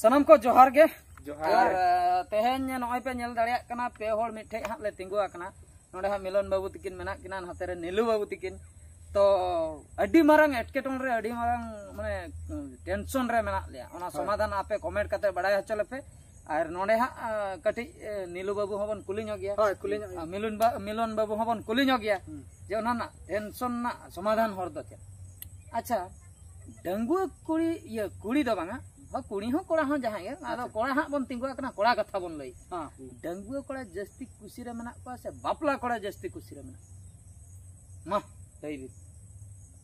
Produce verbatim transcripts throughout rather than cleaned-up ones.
ᱥᱟᱱᱟᱢ ᱠᱚ ᱡᱚᱦᱟᱨ ᱜᱮ᱾ ᱡᱚᱦᱟᱨ ᱟᱨ ᱜᱮ᱾ ᱟᱨ ᱛᱮᱦᱮᱧ ᱱᱚᱜᱼᱚᱭ ᱯᱮ ᱧᱮᱞ ᱫᱟᱲᱮᱭᱟᱜ ᱠᱟᱱᱟ, ᱯᱮ ᱦᱚᱲ ᱢᱤᱫ ᱴᱷᱮᱡ ᱦᱟᱸᱜ ᱞᱮ ᱛᱤᱸᱜᱩ ᱟᱠᱟᱱᱟ᱾ ᱱᱚᱰᱮ ᱦᱟᱸᱜ ᱢᱤᱞᱚᱱ ᱵᱟᱹᱵᱩ ᱛᱤᱠᱤᱱ ᱢᱮᱱᱟᱜ ᱠᱤᱱᱟ, ᱱᱚᱛᱮ ᱨᱮ ᱱᱤᱞᱩ ᱵᱟᱹᱵᱩ ᱛᱤᱠᱤᱱ᱾ ᱛᱚ ᱟᱹᱰᱤ ᱢᱟᱨᱟᱝ ᱮᱴᱠᱮᱴᱚᱬᱮ ᱨᱮ, ᱟᱹᱰᱤ ᱢᱟᱨᱟᱝ ᱢᱟᱱᱮ ᱴᱮᱱᱥᱚᱱ ᱨᱮ ᱢᱮᱱᱟᱜ ᱞᱮᱭᱟ᱾ ᱚᱱᱟ ᱦᱳᱭ᱾ ᱥᱚᱢᱟᱫᱷᱟᱱ ᱟᱯᱮ ᱠᱚᱢᱮᱱᱴ ᱠᱟᱛᱮ ᱵᱟᱲᱟᱭ ᱦᱚᱪᱚ ᱞᱮᱯᱮ᱾ ᱟᱨ ᱱᱚᱰᱮ ᱦᱟᱸᱜ ᱟᱸ, ᱠᱟᱹᱴᱤᱡ ᱮ, ᱱᱤᱞᱩ ᱵᱟᱹᱵᱩ ᱦᱚᱸᱵᱚᱱ ᱠᱩᱞᱤ ᱧᱚᱜ ᱜᱮᱭᱟ᱾ ᱦᱳᱭ, ᱠᱩᱞᱤ ᱧᱚᱜ ᱜᱮᱭᱟ᱾ ᱟᱨ ᱢᱤᱞᱚᱱ ᱵᱟ-, ᱢᱤᱞᱚᱱ ᱵᱟᱹᱵᱩ ᱦᱚᱸᱵᱚᱱ ᱠᱩᱞᱤ ᱧᱚᱜ ᱜᱮᱭᱟ᱾ ᱦᱩᱸ᱾ ᱡᱮ ᱚᱱᱟ ᱨᱮᱱᱟᱜ ᱴᱮᱱᱥᱚᱱ ᱨᱮᱱᱟᱜ ᱥᱚᱢᱟᱫᱷᱟᱱ ᱦᱚᱨ ᱫᱚ ᱪᱮᱫ? ᱟᱪᱪᱷᱟ, ᱰᱟᱺᱜᱩᱣᱟᱹ ᱠᱩᱲᱤ, ᱤᱭᱟᱹ, ᱠᱩᱲᱤ ᱫᱚ ᱵᱟᱝᱟ, ᱦᱚᱸ, ᱠᱩᱲᱤ ᱦᱚᱸ ᱠᱚᱲᱟ ᱦᱚᱸ ᱡᱟᱦᱟᱸᱭ ᱜᱮ, ᱟᱫᱚ ᱟᱪᱪᱷᱟ᱾ ᱠᱚᱲᱟ ᱦᱟᱸᱜ ᱵᱚᱱ ᱛᱤᱸᱜᱩ ᱟᱠᱟᱱᱟ, ᱠᱚᱲᱟ ᱠᱟᱛᱷᱟ ᱵᱚᱱ ᱞᱟᱹᱭ᱾ ᱦᱚᱸ᱾ ᱰᱟᱺᱜᱩᱣᱟᱹ ᱠᱚᱲᱟ ᱡᱟᱹᱥᱛᱤ ᱠᱩᱥᱤ ᱨᱮ ᱢᱮᱱᱟᱜ ᱠᱚᱣᱟ ᱥᱮ ᱵᱟᱯᱞᱟ ᱠᱚᱲᱟ ᱡᱟᱹᱥᱛᱤ ᱠᱩᱥᱤ ᱨᱮ ᱢᱮᱱᱟᱜ ᱠᱚᱣᱟ? ᱢᱟ, ᱞᱟᱹᱭ ᱵᱤᱱ᱾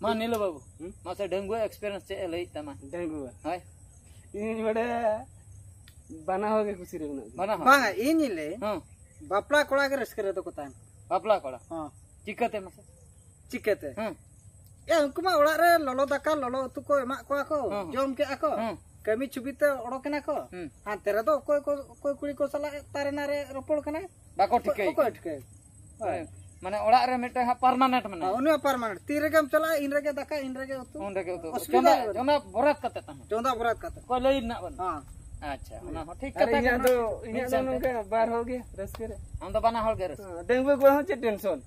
ᱢᱟ, ᱱᱤᱞᱩ ᱵᱟᱹᱵᱩ, ᱦᱩᱸ? ᱢᱟᱥᱮ ᱰᱟᱺᱜᱩᱣᱟᱹ ᱮᱠᱥᱯᱮᱨᱤᱭᱮᱱᱥ ᱪᱮᱫ ᱮ ᱞᱟᱹᱭᱮᱫ ᱛᱟᱢᱟ? ᱰᱟᱺᱜᱩᱣᱟᱹ? ᱦᱳᱭ᱾ ᱤᱧ ᱵᱟᱲᱟᱭᱟ, ᱵᱟᱱᱟ ᱦᱚᱲ ᱜᱮ ᱠᱩᱥᱤ ᱨᱮ ᱢᱮᱱᱟᱜ ᱠᱚᱣᱟ᱾ ᱵᱟᱱᱟ ᱦᱚᱲ? ᱵᱟᱝᱟ, ᱤᱧᱤᱧ ᱞᱟᱹᱭ, ᱦᱚᱸ᱾ ᱵᱟᱯᱞᱟ ᱠᱚᱲᱟ ᱜᱮ ᱨᱟᱹᱥᱠᱟᱹ ᱨᱮᱫᱚ ᱠᱚ ᱛᱟᱦᱮᱱ᱾ ᱵᱟᱯᱞᱟ ᱠᱚᱲᱟ? ᱦᱚᱸ᱾ ᱪᱤᱠᱟᱹᱛᱮ ᱢᱟᱥᱮ? ᱪᱤᱠᱟᱹᱛᱮ? ᱦᱮᱸ᱾ ᱮ, ᱩᱱᱠᱩ ᱢᱟ ᱚᱲᱟᱜ ᱨᱮ ᱞᱚᱞᱚ ᱫᱟᱠᱟ, ᱞᱚᱞᱚ ᱩᱛᱩ ᱠᱚ ᱮᱢᱟᱜ ᱠᱚᱣᱟ ᱠᱚ, ᱦᱮᱸ, ᱦᱮᱸ᱾ ᱡᱚᱢ ᱠᱮᱜᱼᱟ ᱠᱚ᱾ ᱦᱮᱸ᱾ ᱠᱟᱹᱢᱤ ᱪᱷᱩᱵᱤ ᱛᱮ ᱚᱰᱚᱠ ᱮᱱᱟ ᱠᱚ᱾ ᱦᱮᱸ᱾ ᱦᱟᱱᱛᱮ ᱨᱮᱫᱚ ᱚᱠᱚᱭ ᱠᱚ, ᱚᱠᱚᱭ ᱠᱩᱲᱤ ᱠᱚ ᱥᱟᱞᱟᱜ ᱛᱟᱨᱮᱱᱟ ᱨᱮ ᱨᱚᱯᱚᱲ ᱠᱟᱱᱟᱭ᱾ ᱵᱟᱠᱚ ᱚᱠᱚᱭ, ᱴᱷᱤᱠᱟᱹᱭ ᱚᱠᱚᱭ ᱠᱟᱱᱟ᱾ ᱴᱷᱤᱠᱟᱹᱭ? ᱦᱳᱭ᱾ ᱢᱟᱱᱮ ᱚᱲᱟᱜ ᱨᱮ ᱢᱤᱫᱴᱟᱝ ᱦᱟᱸᱜ ᱯᱟᱨᱢᱟᱱᱮᱱᱴ ᱢᱮᱱᱟᱭᱟ᱾ ᱦᱮᱸ, ᱩᱱᱤ ᱦᱚᱸ ᱯᱟᱨᱢᱟᱱᱮᱱᱴ᱾ ᱛᱤ ᱨᱮᱜᱮᱢ ᱪᱟᱞᱟᱜᱼᱟ, ᱤᱱ ᱨᱮᱜᱮ ᱫᱟᱠᱟ, ᱤᱱ ᱨᱮᱜᱮ ᱩᱛᱩ᱾ ᱩᱱ ᱨᱮᱜᱮ ᱩᱛᱩ᱾ ᱚᱥᱩᱵᱤᱫᱷᱟ ᱪᱚᱸᱫᱟ, ᱜᱮ ᱵᱟᱹᱱᱩᱜ᱾ ᱪᱚᱸᱫᱟ ᱵᱚᱨᱟᱛ ᱠᱟᱛᱮ ᱛᱟᱦᱮᱸ᱾ ᱪᱚᱸᱫᱟ ᱵᱚᱨᱟᱛ ᱠᱟᱛᱮ᱾ ᱚᱠᱚᱭ ᱞᱟᱹᱭ ᱨᱮᱱᱟᱜ ᱵᱟᱹᱱᱩᱜ᱾ ᱦᱮᱸ᱾ ᱟᱪᱪᱷᱟ, ᱚᱱᱟ ᱦᱚᱸ ᱴᱷᱤᱠ ᱟᱨ ᱠᱟᱛᱷᱟ ᱤᱧᱟᱹᱜ ᱠᱟᱱᱟ᱾ ᱫᱚ, ᱤᱧᱟᱹᱜ ᱫᱚ ᱱᱚᱝᱠᱟ ᱵᱟᱨ ᱦᱚᱲ ᱜᱮ ᱨᱟᱹᱥᱠᱟᱹ ᱨᱮ᱾ ᱟᱢ ᱫᱚ ᱵᱟᱱᱟ ᱦᱚᱲ ᱜᱮ ᱨᱟᱹᱥᱠᱟᱹ᱾ ᱦᱮᱸ, ᱰᱟᱺᱜᱩᱣᱟᱹ ᱠᱚᱲᱟ ᱦᱚᱸ ᱪᱮᱫ ᱴᱮᱱᱥᱚᱱ?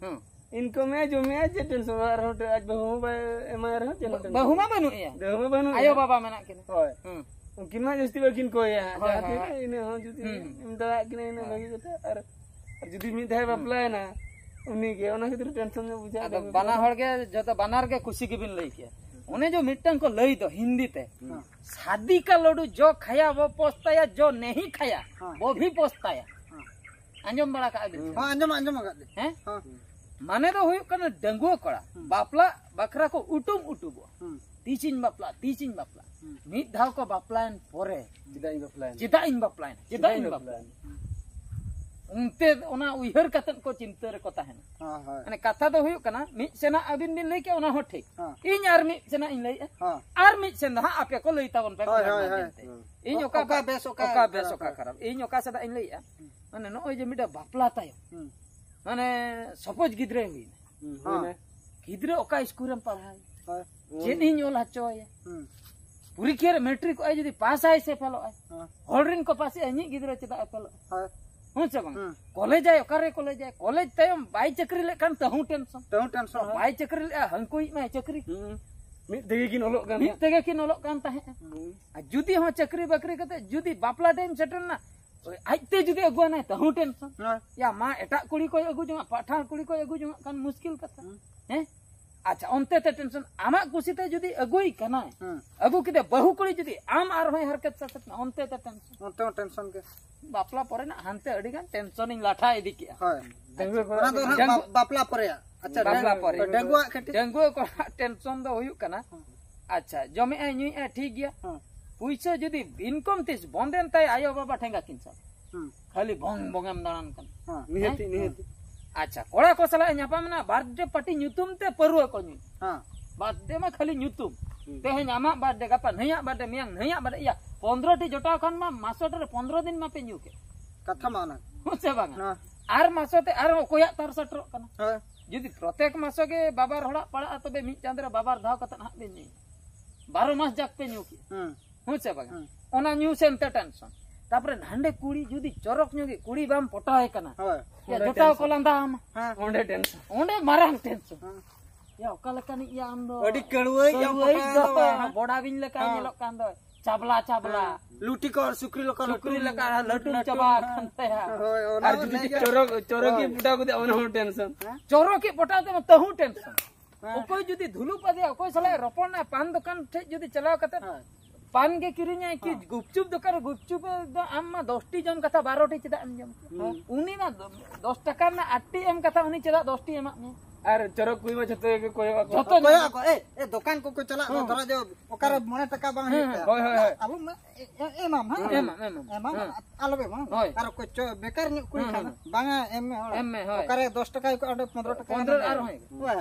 ᱦᱮᱸ᱾ ᱤᱱᱠᱟᱢ ᱮ, ᱡᱚᱢᱮᱜᱼᱟ, ᱪᱮᱫ ᱴᱮᱱᱥᱚᱱ? ᱟᱨ ᱦᱚᱸ ᱟᱡ ᱵᱟᱹᱦᱩ ᱦᱚᱸ ᱵᱟᱭ ᱮᱢᱟᱭ ᱨᱮᱦᱚᱸ ᱪᱮᱫ ᱦᱚᱸ ᱴᱮᱱᱥᱚᱱ ᱵᱟᱹᱦᱩ ᱢᱟ ᱵᱟᱹᱱᱩᱜ ᱮᱭᱟ᱾ ᱵᱟᱹᱦᱩ ᱢᱟ ᱵᱟᱹᱱᱩᱜ ᱟᱭᱳ ᱮᱭᱟ᱾ ᱵᱟᱵᱟ ᱢᱮᱱᱟᱜ ᱠᱤᱱᱟ᱾ ᱦᱳᱭ᱾ ᱦᱮᱸ᱾ ᱩᱱᱠᱤᱱ ᱢᱟ ᱡᱟᱹᱥᱛᱤ ᱵᱟᱹᱠᱤᱱ ᱠᱚᱭᱟ᱾ ᱦᱳᱭ, ᱡᱟᱦᱟᱸ ᱦᱳᱭ, ᱛᱤᱱᱟᱹᱜ ᱦᱳᱭ᱾ ᱤᱱᱟᱹ ᱦᱚᱸ ᱡᱩᱫᱤ ᱦᱩᱸ, ᱦᱩᱸ᱾ ᱮᱢ ᱫᱟᱲᱮᱭᱟᱜ ᱠᱤᱱᱟ, ᱤᱱᱟᱹ ᱦᱳᱭ᱾ ᱵᱷᱟᱹᱜᱤ ᱠᱟᱛᱷᱟ᱾ ᱟᱨ, ᱟᱨ ᱡᱩᱫᱤ ᱢᱤᱫ ᱫᱷᱟᱣ ᱦᱩᱸ᱾ ᱵᱟᱯᱞᱟᱭᱮᱱᱟ, ᱩᱱᱤ ᱜᱮ, ᱚᱱᱟ ᱠᱷᱟᱹᱛᱤᱨ ᱴᱮᱱᱥᱚᱱ ᱧᱚᱜ ᱵᱩᱡᱷᱟᱹᱜᱼᱟ᱾ ᱟᱫᱚ ᱵᱟᱱᱟ ᱦᱚᱲ ᱜᱮ ᱡᱚᱛᱚ, ᱵᱟᱱᱟᱨ ᱜᱮ ᱠᱩᱥᱤ ᱜᱮᱵᱤᱱ ᱞᱟᱹᱭ ᱠᱮᱜᱼᱟ᱾ ᱚᱱᱮ ᱡᱮ ᱢᱤᱫᱴᱟᱝ ᱠᱚ ᱞᱟᱹᱭ ᱫᱚ ᱦᱤᱱᱫᱤ ᱛᱮ, ᱦᱩᱸ᱾ "ᱥᱟᱫᱤ ᱠᱟ ᱞᱟᱰᱩ ᱡᱚ ᱠᱷᱟᱭᱟ ᱣᱚ ᱯᱚᱪᱷᱛᱟᱭᱟ, ᱡᱚ ᱱᱮᱦᱤ ᱠᱷᱟᱭᱟ ᱦᱮᱸ᱾ ᱣᱚ ᱵᱷᱤ ᱯᱚᱪᱷᱛᱟᱭᱟ᱾" ᱦᱮᱸ᱾ ᱟᱸᱡᱚᱢ ᱵᱟᱲᱟ ᱠᱟᱜᱼᱟ ᱵᱤᱱ ᱥᱮ? ᱦᱮᱸ, ᱟᱸᱡᱚᱢ, ᱟᱸᱡᱚᱢ ᱟᱠᱟᱫ ᱞᱤᱧ᱾ ᱦᱮᱸ? ᱦᱮᱸ᱾ ᱢᱟᱱᱮ ᱫᱚ ᱦᱩᱭᱩᱜ ᱠᱟᱱᱟ, ᱰᱟᱺᱜᱩᱣᱟᱹ ᱠᱚᱲᱟ ᱦᱩᱸ᱾ ᱵᱟᱯᱞᱟ ᱵᱟᱠᱷᱨᱟ ᱠᱚ ᱩᱴᱩᱢ ᱩᱴᱩᱵᱚᱜᱼᱟ᱾ ᱦᱩᱸ᱾ ᱛᱤᱥᱤᱧ ᱵᱟᱯᱞᱟᱜᱼᱟ, ᱛᱤᱥᱤᱧ ᱵᱟᱯᱞᱟᱜᱼᱟ᱾ ᱦᱩᱸ᱾ ᱢᱤᱫ ᱫᱷᱟᱣ ᱠᱚ ᱵᱟᱯᱞᱟᱭᱮᱱ ᱯᱚᱨᱮ, ᱪᱮᱫᱟᱜ ᱤᱧ ᱵᱟᱯᱞᱟᱭᱮᱱᱟ? ᱪᱮᱫᱟᱜ ᱤᱧ ᱵᱟᱯᱞᱟᱭᱮᱱᱟ? ᱪᱮᱫᱟᱜ ᱤᱧ ᱵᱟᱯᱞᱟᱭᱮᱱᱟ? ᱚᱱᱛᱮ ᱚᱱᱟ ᱩᱭᱦᱟᱹᱨ ᱠᱟᱛᱮᱫ ᱠᱚ ᱪᱤᱱᱛᱟᱹ ᱨᱮᱠᱚ ᱛᱟᱦᱮᱱᱟ᱾ ᱦᱮᱸ, ᱦᱳᱭ᱾ ᱢᱟᱱᱮ ᱠᱟᱛᱷᱟ ᱫᱚ ᱦᱩᱭᱩᱜ ᱠᱟᱱᱟ, ᱢᱤᱫ ᱥᱮᱱᱟᱜ ᱟᱹᱵᱤᱱ ᱵᱤᱱ ᱞᱟᱹᱭ ᱠᱮᱜᱼᱟ, ᱚᱱᱟ ᱦᱚᱸ ᱴᱷᱤᱠ᱾ ᱦᱮᱸ᱾ ᱤᱧ ᱟᱨ ᱢᱤᱫ ᱥᱮᱱᱟᱜ ᱤᱧ ᱞᱟᱹᱭᱮᱫᱼᱟ᱾ ᱦᱮᱸ᱾ ᱟᱨ ᱢᱤᱫ ᱥᱮᱱ ᱫᱚ ᱦᱟᱸᱜ ᱟᱯᱮ ᱠᱚ ᱞᱟᱹᱭ ᱛᱟᱵᱚᱱ ᱯᱮ, ᱦᱳᱭ, ᱠᱚᱢᱮᱱᱴ ᱦᱳᱭ, ᱢᱟᱫᱽᱫᱷᱚᱢ ᱦᱳᱭ᱾ ᱛᱮ᱾ ᱦᱩᱸ᱾ ᱤᱧ ᱚ-, ᱚᱠᱟ ᱚᱠᱟ ᱵᱮ-, ᱵᱮᱥ, ᱚᱠᱟ ᱚᱠᱟ ᱵᱮᱥ, ᱠᱷᱟᱨᱟᱯ, ᱚᱠᱟ ᱦᱮᱸ᱾ ᱠᱷᱟᱨᱟᱯ᱾ ᱤᱧ ᱚᱠᱟ ᱥᱮᱫᱟᱜ ᱤᱧ ᱞᱟᱹᱭᱮᱫᱼᱟ? ᱦᱩᱸ᱾ ᱢᱟᱱᱮ ᱱᱚᱜᱼᱚᱭ ᱡᱮ ᱢᱤᱫᱴᱮᱱ ᱵᱟᱯᱞᱟ ᱛᱟᱭᱚᱢ, ᱦᱩᱸ᱾ ᱢᱟᱱᱮ ᱥᱚᱯᱳᱡᱽ ᱜᱤᱫᱽᱨᱟᱹᱭ ᱦᱩᱭᱱᱟ᱾ ᱦᱩᱸ, ᱦᱮᱸ᱾ ᱦᱩᱭᱱᱟ᱾ ᱜᱤᱫᱽᱨᱟᱹ ᱚᱠᱟ ᱤᱥᱠᱩᱞ ᱨᱮᱢ ᱯᱟᱲᱦᱟᱣᱮᱭᱟ? ᱦᱳᱭ᱾ ᱪᱮᱫ ᱤᱧ ᱚᱞ ᱦᱚᱪᱚᱣᱟᱭᱟ? ᱦᱩᱸ᱾ ᱯᱚᱨᱤᱠᱠᱷᱟ ᱨᱮ ᱢᱮᱴᱨᱤᱠ ᱚᱜᱼᱟᱭ, ᱡᱩᱫᱤ ᱯᱟᱥ ᱟᱭ ᱥᱮ ᱯᱷᱮᱞᱚᱜ ᱟᱭ, ᱦᱮᱸ᱾ ᱦᱚᱲ ᱨᱮᱱ ᱠᱚ ᱯᱟᱥᱮᱜᱼᱟ, ᱤᱧᱤᱡ ᱜᱤᱫᱽᱨᱟᱹ ᱪᱮᱫᱟᱜ ᱮ ᱯᱷᱮᱞᱚᱜᱼᱟ? ᱦᱳᱭ᱾ ᱦᱮᱸ ᱥᱮ ᱵᱟᱝ? ᱦᱩᱸ᱾ ᱠᱚᱞᱮᱡᱽ ᱟᱭ, ᱚᱠᱟᱨᱮ ᱠᱚᱞᱮᱡᱽ ᱟᱭ? ᱠᱚᱞᱮᱡᱽ ᱛᱟᱭᱚᱢ ᱵᱟᱭ ᱪᱟᱹᱠᱨᱤ ᱞᱮᱠᱷᱟᱱ ᱛᱟᱹᱦᱩ ᱴᱮᱱᱥᱚᱱ᱾ ᱛᱟᱹᱦᱩ ᱴᱮᱱᱥᱚᱱ, ᱦᱳᱭ᱾ ᱵᱟᱭ ᱪᱟᱹᱠᱨᱤ ᱞᱮᱜᱼᱟ, ᱦᱟᱹᱱᱠᱩᱭᱤᱡ ᱢᱟᱭ ᱪᱟᱹᱠᱨᱤ᱾ ᱦᱩᱸ᱾ ᱢᱤᱫ ᱛᱮᱜᱮ ᱠᱤᱱ ᱚᱞᱚᱜ ᱠᱟᱱ ᱢᱤᱫ ᱛᱟᱦᱮᱸᱫ᱾ ᱛᱮᱜᱮ ᱠᱤᱱ ᱚᱞᱚᱜ ᱠᱟᱱ ᱛᱟᱦᱮᱸᱫ᱾ ᱦᱩᱸ᱾ ᱟᱨ ᱡᱩᱫᱤ ᱦᱚᱸ ᱪᱟᱹᱠᱨᱤ ᱵᱟᱹᱠᱨᱤ ᱠᱟᱛᱮ ᱡᱩᱫᱤ ᱵᱟᱯᱞᱟ ᱴᱟᱭᱤᱢ ᱥᱮᱴᱮᱨ ᱮᱱᱟ, ᱟᱡᱛᱮ ᱡᱩᱫᱤ ᱟᱹᱜᱩᱣᱟᱱᱟᱭ, ᱛᱟᱹᱦᱩ ᱴᱮᱱᱥᱚᱱ᱾ ᱦᱳᱭ᱾ ᱭᱟ ᱢᱟ, ᱮᱴᱟᱜ ᱠᱩᱲᱤ ᱠᱚᱭ ᱟᱹᱜᱩ ᱡᱚᱝᱟ, ᱯᱟᱴᱷᱟᱲ ᱠᱩᱲᱤ ᱠᱚᱭ ᱟᱹᱜᱩ ᱡᱚᱝᱟᱜ ᱠᱷᱟᱱ ᱢᱩᱥᱠᱤᱞ ᱠᱟᱛᱷᱟ᱾ ᱦᱩᱸ᱾ ᱦᱮᱸ? ᱟᱪᱪᱷᱟ, ᱚᱱᱛᱮ ᱛᱮ ᱴᱮᱱᱥᱚᱱ᱾ ᱟᱢᱟᱜ ᱠᱩᱥᱤᱛᱮ ᱡᱩᱫᱤ ᱟᱹᱜᱩᱭ ᱠᱟᱱᱟᱭ, ᱦᱩᱸ᱾ ᱟᱹᱜᱩ ᱠᱮᱫᱮ ᱵᱟᱹᱦᱩ ᱠᱩᱲᱤ ᱡᱩᱫᱤ ᱟᱢ ᱟᱨᱦᱚᱸᱭ ᱦᱟᱨᱠᱮᱛ ᱥᱟᱥᱮᱛ ᱮᱱᱟ, ᱚᱱᱛᱮ ᱛᱮ ᱴᱮᱱᱥᱚᱱ᱾ ᱚᱱᱛᱮ ᱦᱚᱸ ᱴᱮᱱᱥᱚᱱ ᱜᱮ᱾ ᱵᱟᱯᱞᱟ ᱯᱚᱨᱮᱱᱟᱜ ᱦᱟᱱᱛᱮ ᱟᱹᱰᱤ ᱜᱟᱱ ᱴᱮᱱᱥᱚᱱᱤᱧ ᱞᱟᱴᱷᱟ ᱤᱫᱤ ᱠᱮᱜᱼᱟ᱾ ᱦᱳᱭ᱾ ᱰᱟᱺᱜᱩᱣᱟᱹ ᱠᱚᱲᱟ ᱚᱱᱟ ᱫᱚ ᱦᱟᱸᱜ ᱰᱟᱺᱜᱩ- ᱵᱟᱯ-, ᱵᱟᱯᱞᱟ ᱯᱚᱨᱮᱭᱟᱜ᱾ ᱟᱪᱪᱷᱟ, ᱵᱟᱯᱞᱟ ᱰᱟᱺᱜᱩ-, ᱯᱚᱨᱮ᱾ ᱰᱟᱺᱜᱩᱣᱟᱜ ᱠᱟᱹᱴᱤᱡ᱾ ᱰᱟᱺᱜᱩᱣᱟᱹ ᱠᱚᱲᱟ ᱴᱮᱱᱥᱚᱱ ᱫᱚ ᱦᱩᱭᱩᱜ ᱠᱟᱱᱟ, ᱦᱩᱸ᱾ ᱟᱪᱪᱷᱟ, ᱡᱚᱢᱮᱜᱼᱟᱭ ᱧᱩᱭᱮᱜᱼᱟᱭ ᱴᱷᱤᱠ ᱜᱮᱭᱟ, ᱦᱩᱸ᱾ ᱯᱩᱭᱥᱟᱹ ᱡᱩᱫᱤ ᱤᱱᱠᱚᱢ ᱛᱤᱥ ᱵᱚᱱᱫᱮᱱ ᱛᱟᱭ ᱟᱭᱳ ᱵᱟᱵᱟ ᱴᱷᱮᱸᱜᱟ ᱠᱤᱱ ᱥᱟᱵ᱾ ᱦᱩᱸ᱾ ᱠᱷᱟᱹᱞᱤ ᱵᱚᱝ ᱵᱚᱝ ᱮᱢ ᱫᱟᱬᱟᱱ ᱠᱟᱱᱟ᱾ ᱦᱮᱸ᱾ ᱱᱤᱦᱟᱹᱛᱤ, ᱦᱮᱸ? ᱱᱤᱦᱟᱹᱛᱤ᱾ ᱟᱪᱪᱷᱟ, ᱠᱚᱲᱟ ᱠᱚ ᱥᱟᱞᱟᱜ ᱮ ᱧᱟᱯᱟᱢ ᱮᱱᱟ, ᱵᱟᱨᱛᱷᱰᱮ ᱯᱟᱨᱴᱤ ᱧᱩᱛᱩᱢ ᱛᱮ ᱯᱟᱹᱨᱣᱟᱹ ᱠᱚ ᱧᱩᱭ᱾ ᱦᱮᱸ᱾ ᱵᱟᱨᱛᱷᱰᱮ ᱢᱟ ᱠᱷᱟᱹᱞᱤ ᱧᱩᱛᱩᱢ᱾ ᱦᱩᱸ᱾ ᱛᱮᱦᱮᱧ ᱟᱢᱟᱜ ᱵᱟᱨᱛᱷᱰᱮ, ᱜᱟᱯᱟ ᱱᱟᱹᱭᱟᱜ ᱵᱟᱨᱛᱷᱰᱮ, ᱢᱮᱭᱟᱝ ᱱᱟᱹᱭᱟᱜ ᱵᱟᱨᱛᱷᱰᱮ, ᱤᱭᱟ, ᱯᱚᱱᱫᱽᱨᱚ ᱴᱤ ᱡᱚᱴᱟᱣ ᱠᱷᱟᱱ ᱢᱟ ᱢᱟᱥᱚᱴ ᱨᱮ ᱯᱚᱱᱫᱽᱨᱚ ᱫᱤᱱ ᱢᱟᱯᱮ ᱧᱩ ᱠᱮᱫ᱾ ᱠᱟᱛᱷᱟ ᱢᱟ ᱚᱱᱟ᱾ ᱦᱮᱸ ᱥᱮ ᱵᱟᱝᱟ? ᱦᱮᱸ᱾ ᱟᱨ ᱢᱟᱥᱚ ᱛᱮ ᱟᱨᱦᱚᱸ ᱚᱠᱚᱭᱟᱜ ᱛᱟᱨ ᱥᱮᱴᱮᱨᱚᱜ ᱠᱟᱱᱟ? ᱦᱮᱸ᱾ ᱡᱩᱫᱤ ᱯᱨᱚᱛᱮᱠ ᱢᱟᱥᱚ ᱜᱮ ᱵᱟᱵᱟᱨ ᱦᱚᱲᱟᱜ ᱯᱟᱲᱟᱜᱼᱟ, ᱛᱚᱵᱮ ᱢᱤᱫ ᱪᱟᱸᱫᱚ ᱨᱮ ᱵᱟᱵᱟᱨ ᱫᱷᱟᱣ ᱠᱟᱛᱮ ᱦᱟᱸᱜ ᱵᱮᱱ ᱧᱩᱭᱟ᱾ ᱵᱟᱨᱚ ᱢᱟᱥ ᱡᱟᱠ ᱯᱮ ᱧᱩ ᱠᱮᱜᱼᱟ᱾ ᱦᱩᱸ᱾ ᱦᱮᱸ ᱥᱮ ᱵᱟᱝᱟ? ᱦᱩᱸ᱾ ᱚᱱᱟ ᱧᱩ ᱥᱮᱱ ᱛᱮ ᱴᱮᱱᱥᱚᱱ᱾ ᱛᱟᱯᱚᱨᱮ ᱦᱟᱸᱰᱮ ᱠᱩᱲᱤ ᱡᱩᱫᱤ ᱪᱚᱨᱚᱠ ᱧᱚᱜ ᱜᱮ ᱠᱩᱲᱤ ᱵᱟᱢ ᱯᱚᱴᱟᱣ ᱟᱭ ᱠᱟᱱᱟ, ᱦᱳᱭ᱾ ᱭᱟ, ᱚᱸᱰᱮ ᱡᱚᱴᱟᱣ ᱠᱚ ᱴᱮᱱᱥᱚᱱ᱾ ᱞᱟᱸᱫᱟ ᱟᱢᱟ᱾ ᱦᱮᱸ᱾ ᱚᱸᱰᱮ ᱴᱮᱱᱥᱚᱱ᱾ ᱚᱸᱰᱮ ᱢᱟᱨᱟᱝ ᱴᱮᱱᱥᱚᱱ᱾ ᱦᱮᱸ᱾ ᱭᱟ, ᱚᱠᱟ ᱞᱮᱠᱟᱱᱤᱡ ᱭᱟ ᱟᱢ ᱫᱚ? ᱟᱹᱰᱤ ᱠᱟᱹᱲᱣᱟᱹᱭᱤᱡ ᱟᱢ ᱠᱟᱹᱲᱣᱟᱹᱭᱤᱡ ᱯᱚᱴᱟᱣ ᱫᱚ ᱫᱚ᱾ ᱵᱟᱝ, ᱵᱚᱰᱟᱵᱤᱧ ᱞᱮᱠᱟ ᱦᱮᱸ᱾ ᱧᱮᱞᱚᱜ ᱠᱟᱱ ᱫᱚ᱾ ᱪᱟᱵᱞᱟ, ᱪᱟᱵᱞᱟ᱾ ᱦᱮᱸ᱾ ᱞᱩᱴᱤ ᱠᱚ ᱟᱨ ᱥᱩᱠᱨᱤ ᱞᱮᱠᱟ ᱥᱩᱠᱨᱤ ᱞᱟᱹᱴᱩ᱾ ᱞᱮᱠᱟ ᱞᱟᱹᱴᱩᱢ ᱞᱟᱹᱴᱩ᱾ ᱪᱟᱵᱟ ᱟᱠᱟᱱ ᱛᱟᱭᱟ᱾ ᱦᱳᱭ, ᱚᱱᱟ ᱟᱨ ᱫᱚ ᱡᱩᱫᱤ ᱞᱟᱹᱭ ᱜᱮ᱾ ᱪᱚᱨᱚᱠ, ᱪᱚᱨᱚᱠ ᱜᱮ ᱦᱳᱭ᱾ ᱯᱚᱴᱟᱣ ᱠᱟᱛᱮ, ᱚᱱᱟ ᱦᱚᱸ ᱴᱮᱱᱥᱚᱱ᱾ ᱦᱮᱸ? ᱪᱚᱨᱚᱠ ᱜᱮ ᱯᱚᱴᱟᱣ ᱛᱮ, ᱛᱟᱹᱦᱩ ᱴᱮᱱᱥᱚᱱ᱾ ᱦᱮᱸ᱾ ᱚᱠᱚᱭ ᱡᱩᱫᱤ ᱫᱷᱩᱞᱩ ᱯᱟᱫᱮᱭᱟ, ᱚᱠᱚᱭ ᱥᱟᱞᱟᱜ ᱮ ᱨᱚᱯᱚᱲ ᱱᱟ, ᱯᱟᱱ ᱫᱚᱠᱟᱱ ᱴᱷᱮᱡ ᱡᱩᱫᱤ ᱪᱟᱞᱟᱣ ᱠᱟᱛᱮ ᱦᱮᱸ᱾ ᱯᱟᱱ ᱜᱮ ᱠᱤᱨᱤᱧᱟᱭ ᱠᱤ ᱦᱮᱸ᱾ ᱜᱩᱯᱪᱩᱯ ᱫᱚᱠᱟᱱ ᱨᱮ ᱜᱩᱯᱪᱩᱯ ᱫᱚ ᱟᱢ ᱢᱟ ᱫᱚᱥ ᱴᱤ ᱡᱚᱢ ᱠᱟᱛᱷᱟ, ᱵᱟᱨᱚ ᱴᱤ ᱪᱮᱫᱟᱜ ᱮᱢ ᱡᱚᱢ ᱠᱮᱭᱟ? ᱦᱩᱸ᱾ ᱩᱱᱤ ᱢᱟ ᱫᱚ-, ᱫᱚᱥ ᱴᱟᱠᱟ ᱨᱮᱱᱟᱜ ᱟᱴ ᱴᱤ ᱮᱢ ᱠᱟᱛᱷᱟ, ᱩᱱᱤ ᱪᱮᱫᱟᱜ ᱫᱚᱥ ᱴᱤ ᱮᱢᱟᱜ ᱢᱮᱭᱟ? ᱟᱨ ᱪᱚᱨᱚᱠ ᱠᱩᱲᱤ ᱢᱟ ᱡᱷᱚᱛᱚ ᱜᱮᱠᱚ ᱠᱚᱭᱚᱜ ᱟᱠᱚ᱾ ᱡᱷᱚᱛᱚ ᱠᱚᱭᱚᱜ ᱧᱮᱞ ᱟᱠᱚ, ᱮ, ᱮ, ᱫᱚᱠᱟᱱ ᱠᱚᱠᱚ ᱪᱟᱞᱟᱜ ᱫᱚ, ᱦᱩᱸ᱾ ᱫᱷᱚᱨᱟ ᱡᱮ ᱚᱠᱟᱨᱮ ᱦᱩᱸ᱾ ᱢᱚᱬᱮ ᱴᱟᱠᱟ ᱵᱟᱝ ᱦᱩᱸ, ᱦᱩᱭᱩᱜ ᱦᱩᱸ, ᱛᱟᱭᱟ᱾ ᱦᱳᱭ, ᱦᱳᱭ, ᱦᱳᱭ᱾ ᱟᱵᱚ ᱢᱟ ᱮ-, ᱮ-, ᱮᱢᱟᱢ, ᱦᱮᱸ? ᱦᱩᱸ᱾ ᱮᱢᱟᱢ, ᱦᱩᱸ᱾ ᱮᱢᱟᱢ᱾ ᱦᱩᱸ᱾ ᱟᱞᱚᱢ ᱮᱢᱟ᱾ ᱦᱳᱭ᱾ ᱟᱨ ᱚᱠᱚᱭ ᱪᱚ ᱵᱮᱠᱟᱨ ᱧᱚᱜ ᱠᱩᱲᱤ ᱦᱩᱸ, ᱠᱷᱟᱱ ᱦᱩᱸ᱾ ᱵᱟᱝᱟ, ᱮᱢ ᱢᱮ ᱦᱚᱲ᱾ ᱮᱢ ᱢᱮ, ᱦᱳᱭ᱾ ᱚᱠᱟᱨᱮ ᱫᱚᱥ ᱴᱟᱠᱟ ᱦᱩᱭ ᱠᱚᱜᱼᱟ, ᱚᱸᱰᱮ ᱯᱚᱱᱫᱽᱨᱚ ᱴᱟᱠᱟ ᱯᱚᱱᱫᱽᱨᱚ ᱮᱢ ᱢᱮ᱾ ᱟᱨᱦᱚᱸ ᱦᱩᱭᱩᱜᱼᱟ᱾ ᱦᱳᱭ᱾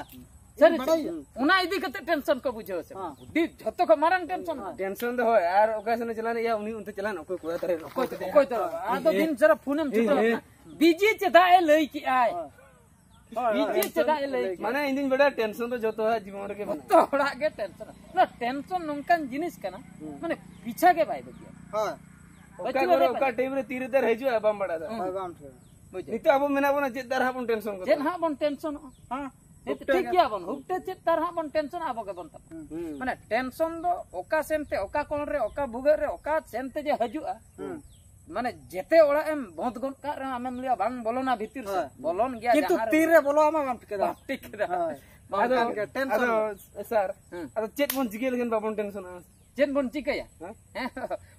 ᱥᱟᱹᱨᱤ ᱵᱟᱰᱟᱭ ᱥᱮ? ᱜᱮᱭᱟ᱾ ᱚᱱᱟ ᱤᱫᱤ ᱠᱟᱛᱮ ᱴᱮᱱᱥᱚᱱ ᱠᱚ ᱵᱩᱡᱷᱟᱹᱣᱟ ᱥᱮ ᱵᱟᱝ? ᱦᱮᱸ᱾ ᱟᱹᱰᱤ ᱡᱷᱚᱛᱚ ᱠᱷᱚᱱ ᱢᱟᱨᱟᱝ ᱴᱮᱱᱥᱚᱱ ᱫᱚ᱾ ᱴᱮᱱᱥᱚᱱ ᱫᱚ ᱦᱳᱭ, ᱟᱨ ᱚᱠᱟ ᱥᱮᱱ ᱮ ᱪᱟᱞᱟᱣ ᱮᱱᱟ, ᱭᱟ, ᱩᱱᱤ ᱚᱱᱛᱮ ᱪᱟᱞᱟᱣ ᱮᱱᱟ, ᱚᱠᱚᱭ ᱠᱚᱲᱟ ᱛᱟᱨᱮ ᱨᱚᱯᱚᱲ ᱚᱠᱚᱭ ᱛᱮ, ᱠᱮᱫᱮᱭᱟ? ᱚᱠᱚᱭ ᱛᱮ ᱨᱚᱯᱚᱲ? ᱟᱫᱚ ᱦᱮᱸ᱾ ᱫᱤᱱ ᱥᱟᱨᱟ ᱯᱷᱳᱱᱮᱢ ᱦᱮᱸ, ᱪᱷᱩᱴᱟᱹᱣ ᱦᱮᱸ᱾ ᱠᱟᱱᱟ᱾ ᱵᱤᱡᱤ ᱪᱮᱫᱟᱜ ᱮ ᱞᱟᱹᱭ ᱠᱮᱜᱼᱟᱭ? ᱦᱳᱭ᱾ ᱦᱳᱭ, ᱦᱳᱭ᱾ ᱱᱤᱡᱮ ᱪᱮᱫᱟᱜ ᱮ ᱞᱟᱹᱭ ᱠᱮᱫᱟ? ᱢᱟᱱᱮ ᱤᱧ ᱫᱩᱧ ᱵᱟᱰᱟᱭᱟ ᱴᱮᱱᱥᱚᱱ ᱫᱚ ᱡᱚᱛᱚ ᱦᱚᱲᱟᱜ ᱡᱤᱵᱚᱱ ᱨᱮᱜᱮ ᱢᱮᱱᱟᱜᱼᱟ᱾ ᱡᱚᱛᱚ ᱦᱚᱲᱟᱜ ᱜᱮ ᱴᱮᱱᱥᱚᱱ᱾ ᱚᱱᱟ ᱴᱮᱱᱥᱚᱱ ᱱᱚᱝᱠᱟᱱ ᱡᱤᱱᱤᱥ ᱠᱟᱱᱟ, ᱢᱟᱱᱮ ᱯᱤᱪᱷᱟ ᱜᱮ ᱵᱟᱭ ᱵᱟᱹᱜᱤᱭᱟ᱾ ᱦᱳᱭ᱾ ᱚᱠᱟ ᱵᱟᱹᱪᱩᱜ ᱠᱚᱨᱮ ᱟᱫᱚ᱾ ᱚᱠᱟ ᱴᱟᱭᱤᱢ ᱨᱮ ᱛᱤᱨᱮ ᱫᱟᱨ ᱦᱤᱡᱩᱜᱼᱟ ᱵᱟᱢ ᱵᱟᱲᱟᱭ ᱫᱟᱲᱮᱭᱟᱜᱼᱟ᱾ ᱦᱳᱭ, ᱵᱟᱢ ᱴᱷᱤᱠ᱾ ᱵᱩᱡᱷᱟᱹᱣ? ᱱᱤᱛᱚᱜ ᱟᱵᱚ ᱢᱮᱱᱟᱜ ᱵᱚᱱᱟ ᱪᱮᱫ ᱫᱟᱨ ᱦᱟᱸᱜ ᱵᱚᱱ ᱴᱮᱱᱥᱚᱱ ᱠᱚᱜᱼᱟ? ᱦᱮᱸ᱾ ᱦᱮᱸ, ᱦᱩᱠᱴᱟᱹ ᱴᱷᱤᱠ ᱜᱮ᱾ ᱜᱮᱭᱟ ᱵᱚᱱ, ᱦᱩᱠᱴᱟᱹ ᱪᱮᱫ ᱫᱟᱨ ᱦᱟᱸᱜ ᱵᱚᱱ ᱴᱮᱱᱥᱚᱱ ᱟᱵᱚ ᱜᱮᱵᱚᱱ ᱛᱟᱵᱚᱱ᱾ ᱦᱩᱸ᱾ ᱢᱟᱱᱮ ᱴᱮᱱᱥᱚᱱ ᱫᱚ ᱚᱠᱟ ᱥᱮᱱ ᱛᱮ, ᱚᱠᱟ ᱠᱚᱬ ᱨᱮ, ᱚᱠᱟ ᱵᱷᱩᱜᱟᱹᱜ ᱨᱮ, ᱚᱠᱟ ᱥᱮᱱ ᱛᱮ ᱡᱮ ᱦᱤᱡᱩᱜᱼᱟ, ᱦᱩᱸ᱾ ᱢᱟᱱᱮ ᱡᱮᱛᱮ ᱚᱲᱟᱜ ᱮᱢ ᱵᱚᱸᱫ ᱜᱚᱫ ᱠᱟᱜ ᱨᱮᱦᱚᱸ ᱟᱢᱮᱢ ᱞᱟᱹᱭᱟ ᱵᱟᱝ ᱵᱚᱞᱚᱱᱟ ᱵᱷᱤᱛᱤᱨ ᱥᱮᱫ, ᱦᱮᱸ᱾ ᱵᱚᱞᱚᱱ ᱜᱮᱭᱟ ᱠᱤᱱᱛᱩ ᱡᱟᱦᱟᱸ ᱨᱮ ᱛᱤᱨᱮ ᱵᱚᱞᱚ ᱟᱢᱟ ᱵᱟᱢ ᱴᱷᱤᱠᱟᱹ ᱫᱟᱲᱮᱭᱟᱜᱼᱟ᱾ ᱵᱟᱢ ᱴᱷᱤᱠ ᱠᱮᱫᱟ᱾ ᱦᱳᱭ᱾ ᱵᱟᱝ ᱟᱫᱚ ᱠᱷᱟᱱ ᱜᱮ ᱴᱮᱱᱥᱚᱱ᱾ ᱟᱫᱚ ᱥᱟᱨ, ᱦᱮᱸ᱾ ᱟᱫᱚ ᱪᱮᱫ ᱵᱚᱱ ᱪᱤᱠᱟᱹ ᱞᱮᱠᱷᱟᱱ ᱵᱟᱵᱚᱱ ᱴᱮᱱᱥᱚᱱᱚᱜᱼᱟ? ᱪᱮᱫ ᱵᱚᱱ ᱪᱤᱠᱟᱹᱭᱟ? ᱦᱮᱸ? ᱦᱮᱸ,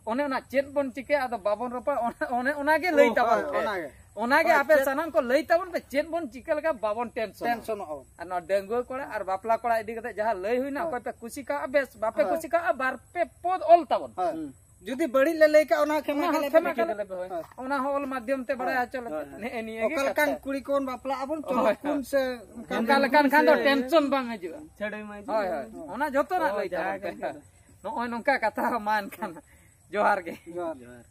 ᱚᱱᱮ ᱚᱱᱟ ᱪᱮᱫ ᱵᱚᱱ ᱪᱤᱠᱟᱹᱭᱟ ᱟᱫᱚ ᱵᱟᱵᱚᱱ ᱨᱚᱯᱚᱲᱟ, ᱚᱱᱟ- ᱚᱱᱮ ᱚᱱᱟᱜᱮ ᱞᱟᱹᱭ ᱚ, ᱛᱟᱵᱚᱱ ᱦᱳᱭ, ᱯᱮ᱾ ᱚᱱᱟᱜᱮ᱾ ᱚᱱᱟᱜᱮ ᱦᱳᱭ, ᱟᱯᱮ ᱪᱮᱫ- ᱥᱟᱱᱟᱢ ᱠᱚ ᱞᱟᱹᱭ ᱛᱟᱵᱚᱱ ᱯᱮ ᱪᱮᱫ ᱵᱚᱱ ᱪᱤᱠᱟᱹ ᱞᱮᱠᱷᱟᱱ ᱵᱟᱵᱚᱱ ᱴᱮᱱᱥᱚᱱ᱾ ᱴᱮᱱᱥᱚᱱᱚᱜ ᱟᱵᱚᱱ᱾ ᱟᱨ ᱱᱚᱣᱟ ᱰᱟᱺᱜᱩᱣᱟᱹ ᱠᱚᱲᱟ ᱟᱨ ᱵᱟᱯᱞᱟ ᱠᱚᱲᱟ ᱤᱫᱤ ᱠᱟᱛᱮ ᱡᱟᱦᱟᱸ ᱞᱟᱹᱭ ᱦᱩᱭᱱᱟ, ᱦᱳᱭ᱾ ᱚᱠᱚᱭ ᱯᱮ ᱠᱩᱥᱤ ᱠᱟᱜᱼᱟ ᱵᱮᱥ, ᱵᱟᱯᱮ ᱦᱳᱭ᱾ ᱠᱩᱥᱤ ᱠᱟᱜᱼᱟ ᱵᱟᱨ ᱯᱮ ᱯᱚᱫ ᱚᱞ ᱛᱟᱵᱚᱱ᱾ ᱦᱳᱭ᱾ ᱦᱩᱸ᱾ ᱡᱩᱫᱤ ᱵᱟᱹᱲᱤᱡ ᱞᱮ ᱞᱟᱹᱭ ᱠᱟᱜᱼᱟ ᱚᱱᱟ ᱦᱚᱸ ᱠᱷᱮᱢᱟ ᱚᱱᱟ ᱦᱚᱸ ᱜᱮᱞᱮ ᱠᱷᱮᱢᱟ ᱯᱮ᱾ ᱜᱮᱞᱮ ᱯᱮ, ᱦᱳᱭ᱾ ᱦᱳᱭ᱾ ᱚᱱᱟ ᱦᱚᱸ ᱚᱞ ᱢᱟᱫᱽᱫᱷᱚᱢ ᱛᱮ ᱵᱟᱲᱟᱭ ᱦᱚᱪᱚ ᱞᱮᱯᱮ᱾ ᱦᱳᱭ᱾ ᱱᱮᱜᱼᱮ ᱱᱤᱭᱟᱹ ᱜᱮ ᱚᱠᱟ ᱠᱟᱛᱷᱟ᱾ ᱞᱮᱠᱟᱱ ᱠᱩᱲᱤ ᱠᱚᱵᱚᱱ ᱵᱟᱯᱞᱟᱜ ᱟᱵᱚᱱ, ᱪᱚᱨᱚᱠ ᱦᱳᱭ᱾ ᱠᱩᱱ ᱥᱮ ᱚᱱᱠᱟᱱ ᱚᱱᱠᱟ ᱞᱮᱠᱟᱱ ᱠᱷᱟᱱ ᱫᱚ ᱥᱮ- ᱴᱮᱱᱥᱚᱱ ᱵᱟᱝ ᱦᱤᱡᱩᱜᱼᱟ᱾ ᱪᱷᱟᱹᱲᱟᱹᱭ ᱢᱟᱹᱭ ᱦᱳᱭ, ᱦᱳᱭ᱾ ᱚᱱᱟ ᱡᱚᱛᱚᱱᱟᱜ ᱞᱟᱹᱭ ᱛᱟᱵᱚᱱ ᱯᱮ᱾ ᱱᱚᱜᱼᱚᱭ ᱱᱚᱝᱠᱟ ᱠᱟᱛᱷᱟ ᱢᱟ ᱮᱱᱠᱷᱟᱱ ᱡᱚᱦᱟᱨ ᱜᱮ᱾ ᱡᱚᱦᱟᱨ᱾ ᱡᱚᱦᱟᱨ᱾